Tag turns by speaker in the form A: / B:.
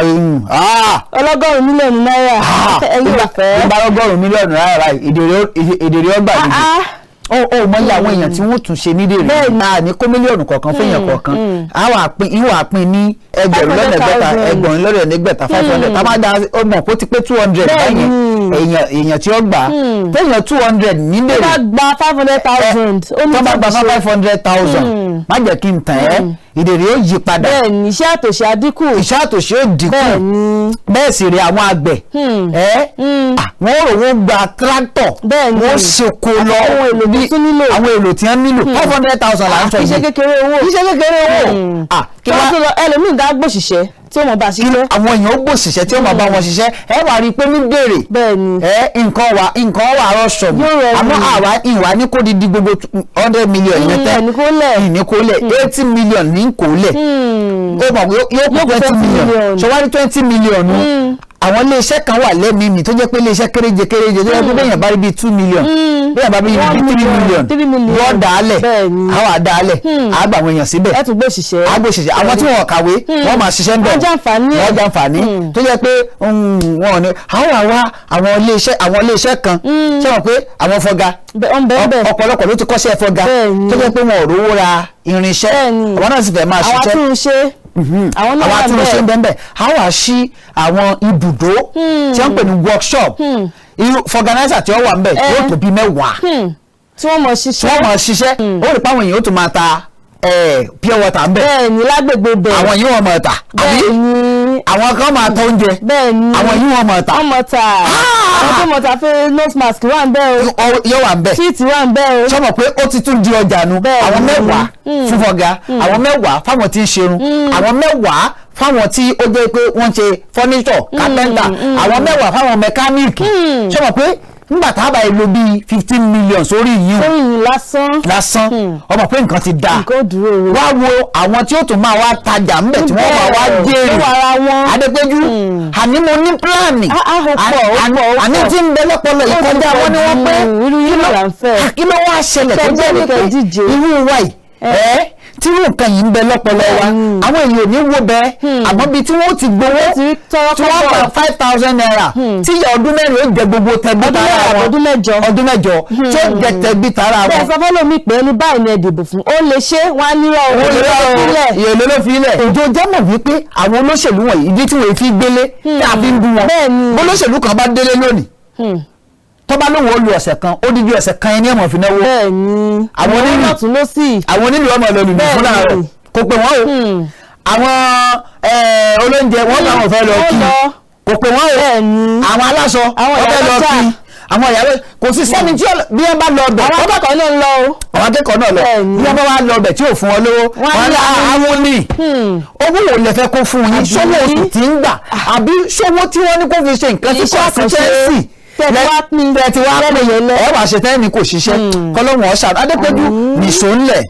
A: Ọlọ́gọ́rùn-ún mílíọ̀nù náírà, ẹ̀yin ò fẹ́.
B: Ìgbà 100 mílíọ̀nù náírà báyìí, ìdèrè ọgbà nìyí. Ó mọ iye àwọn èèyàn tí wọ́n tún ṣe ní dèrè. A ní kó mílíọ̀nù kọ̀ọ̀kan fún èèyàn kọ̀ọ̀kan, a wà pín, ìwà pín ní 600, 600, 500. Tá a bá da, ó mọ̀ kó ti pé 200 báyẹn. Èèyàn tí ó gbà, téèyàn 200 ní
A: Tó
B: dèrè
A: bá gba 500,000, ó ní
B: tó bá gba
A: tàbí ṣe.
B: 500,000, má jẹ́ kí n tàn ẹ́, ìdèrè ó yí padà.
A: Bẹ́ẹ̀ni, iṣẹ́ àtòṣe àdínkù.
B: Iṣẹ́ àtòṣe ó dínkù. Bẹ́ẹ̀ sì rí àwọn àgbẹ̀ ẹ́, wọ́n rò wọ́n gba tractor, wọ́n ṣoko lọ.
A: Àwọn ohun èlò tó tún nílò.
B: Àwọn èlò tí wọ́n nílò, 500,000 là ń sọ yìí.
A: Iṣẹ́ kékeré owó.
B: Iṣẹ́ kékeré owó.
A: Kí wọ́n tún lọ, ẹlòmíì dá gbòṣìṣẹ́ tí ó mọ̀ bá ṣiṣẹ́.
B: Àwọn èèyàn ó gbòṣìṣẹ́ tí ó máa bá wọn ṣiṣẹ́. Ẹ wà rí i pé ní dèrè, ẹ nǹkan wà rọṣọ.
A: Yóò rọrùn.
B: Àmọ́ àwa ìwà ní kó di gbogbo 100 million yẹn tẹ́.
A: Ẹni kó lẹ̀.
B: Ìní kó lẹ̀, 80 million ní kó lẹ̀. Ó mọ̀ pé yóò kó
A: Yóò kó
B: 20
A: 20
B: million.
A: million.
B: Ṣọwárí 20 million, àwọn iléeṣẹ́ kan wà lẹ́mìí mi tó jẹ́ pé iléeṣẹ́ kéréje kéréje tó jẹ́ pé bẹ́yàn bá rí bíi 2 million, bẹ́yàn bá rí bíi
A: One
B: 3
A: million,
B: million,
A: 3 million.
B: yóò dà á lẹ̀. Àwọn àdá á lẹ̀, á gbà àwọn èèyàn síbẹ̀.
A: Ẹ tún gbòṣìṣẹ́.
B: Agbóṣiṣẹ́, àwọn tí wọn kàwé, wọ́n máa ṣiṣẹ́ ń bẹ̀.
A: Wọ́n jàǹfààní ẹ̀.
B: Wọ́n jàǹfààní tó jẹ́ pé wọn ò ní àwọn àwa àwọn iléeṣẹ́ kan. Ṣé wọn pé àwọn fọga,
A: Wọ́n bẹ́ẹ̀ bẹ́ẹ̀.
B: ọ̀pọ̀lọpọ̀ ló ti kọ́ṣẹ́ fọga tó jẹ́ pé wọn ò rówó ra irinṣẹ́, àwọn náà sì fẹ́ máa
A: Àwọn
B: ṣiṣẹ́.
A: atúnṣe. Àwọn náà
B: Àwọn
A: wà
B: atúnṣe ń
A: bẹ́ẹ̀.
B: bẹ́ẹ̀ bẹ́ẹ̀. Àwọn àṣì àwọn ibùdó tí wọ́n ń pè ní workshop, irú fọganáísà tí wọ́n wà ń bẹ̀ yóò tó bí 10
A: Tí wọ́n mọ̀
B: tí
A: ṣiṣẹ́.
B: wọ́n máa ṣiṣẹ́. Ó rí pé àwọn èèyàn ó tún máa ta pure water ń bẹ̀.
A: Bẹ́ẹ̀ni, lágbègbè bẹ́ẹ̀.
B: Àwọn yìí wọ́n máa tà, àbí? Àwọn kan máa tọ́ oúnjẹ. Àwọn yìí wọ́n máa tà.
A: Wọ́n mọ̀ tà. Àwọn tó mọ̀ tà fẹ́, nose mask wà ń bẹ́ẹ̀ o.
B: Yóò wà ń bẹ̀.
A: Sweet wà ń bẹ́ẹ̀ o.
B: Sọmọ pé ó ti tún di ọjà nu? Àwọn 10 fún fọga, àwọn 10 fáwọn tí ń ṣerun, àwọn 10 fáwọn tí ó jẹ́ pé wọ́n ń ṣe furniture, carpenter, àwọn 10 fáwọn mẹkáníìkì. Sọmọ pé nígbà tá a bá lò bíi 15 million sórí yìí
A: Sórí yìí lásán.
B: lásán, ọmọ pé nǹkan ti dáa.
A: Nǹkan ó dúró o.
B: Wá wo àwọn tí ó tún máa wá tajà ńbẹ̀ tí wọ́n máa wá jèrè.
A: Lọ́wọ́ ara wọn.
B: Adépéjú, àní mo ní plan.
A: Ah, ah, ó pọ̀, ó
B: Àní
A: pọ̀, ó
B: àní
A: pọ̀.
B: tí ń bẹ lọ́pọlọ
A: Ó ti
B: ìkọjá
A: pọ̀
B: wọn ni wọ́n pé
A: jù. Irú yín là ń fẹ́.
B: Kí ló wá ṣẹlẹ̀ tó
A: Kẹ́
B: jẹ́
A: jáde,
B: wípé
A: kẹ́ díje.
B: irú wa yìí, ẹ́ tí irú nǹkan yìí ń bẹ lọ́pọlọ wa, àwọn èèyàn ò ní wo bẹ́ẹ̀, àmọ́ bíi tí wọ́n ti gbowó
A: Ti rí tọ́rọ́
B: tí wọ́n
A: kọ́bọ̀.
B: gba ₦5,000 tí ìyá ọdún 4 ó jẹ gbogbo tẹbí
A: Ọdún
B: tara
A: 4
B: wọn.
A: Ọdún 8.
B: Ọdún 8 tí ó jẹ tẹbí tara
A: Bẹ́ẹ̀
B: wọn.
A: sọ fẹ́lòmíì pé ẹni báyìí ni ẹ dìbò fún, ó lè ṣe, wọ́n á ní ọ̀rọ̀ ìlẹ̀.
B: Èlò ló fi ilẹ̀. Òjò jẹ́ mọ̀ wípé àwọn olóṣèlú wọ̀nyí, ìdí tí wọ́n fi gbélé tí a fi ń bú wọn, olóṣèlú kan bá délé lónìí, tó bá lóun ó lu ọ̀sẹ̀ kan, ó dídí ọ̀sẹ̀ kan ẹni ẹ̀mọ̀ fi náwó. Àwọn
A: Lọ́tún lọ́sì.
B: Àwọn onílù ọmọ lọ lùlù fún láàárọ̀, kò pè wọ́n o. Àwọn olóúnjẹ wọ́n bá wọn fẹ́ lọ
A: Wọ́n
B: kí,
A: lọ.
B: kò pè wọ́n o. Àwọn aláṣọ
A: Àwọn
B: wọ́n fẹ́ lọ
A: ìyálọ́jà.
B: kí àwọn ìyàwó, kò sí sẹ́ni tí bí wọ́n bá lọ bẹ̀.
A: Àwọn akẹ́kọ̀ọ́ náà ń lọ o.
B: Àwọn akẹ́kọ̀ọ́ náà lọ. Bí wọ́n bá wá lọ bẹ̀ tí ò fún wọn lówó,
A: Wọ́n á
B: wọ́n
A: ní
B: ní àwọn ní owó wo lẹ fẹ́ kó fún yín? Ṣówó oṣù tí ń gbà, àbí ṣówó tí wọ́n ní kó fi ṣe nǹkan sí
A: Iṣẹ́ àkànṣe.
B: constituency?
A: Tẹ́ ti wá pín
B: Tẹ́ ti wá pín
A: yẹ́lẹyẹ̀lẹ.
B: ẹ wàá ṣe tẹ́ni kò ṣiṣẹ́. Kọ́lọ́hún ọ̀ṣà. Adépẹ́jú, nìṣó ńlẹ̀.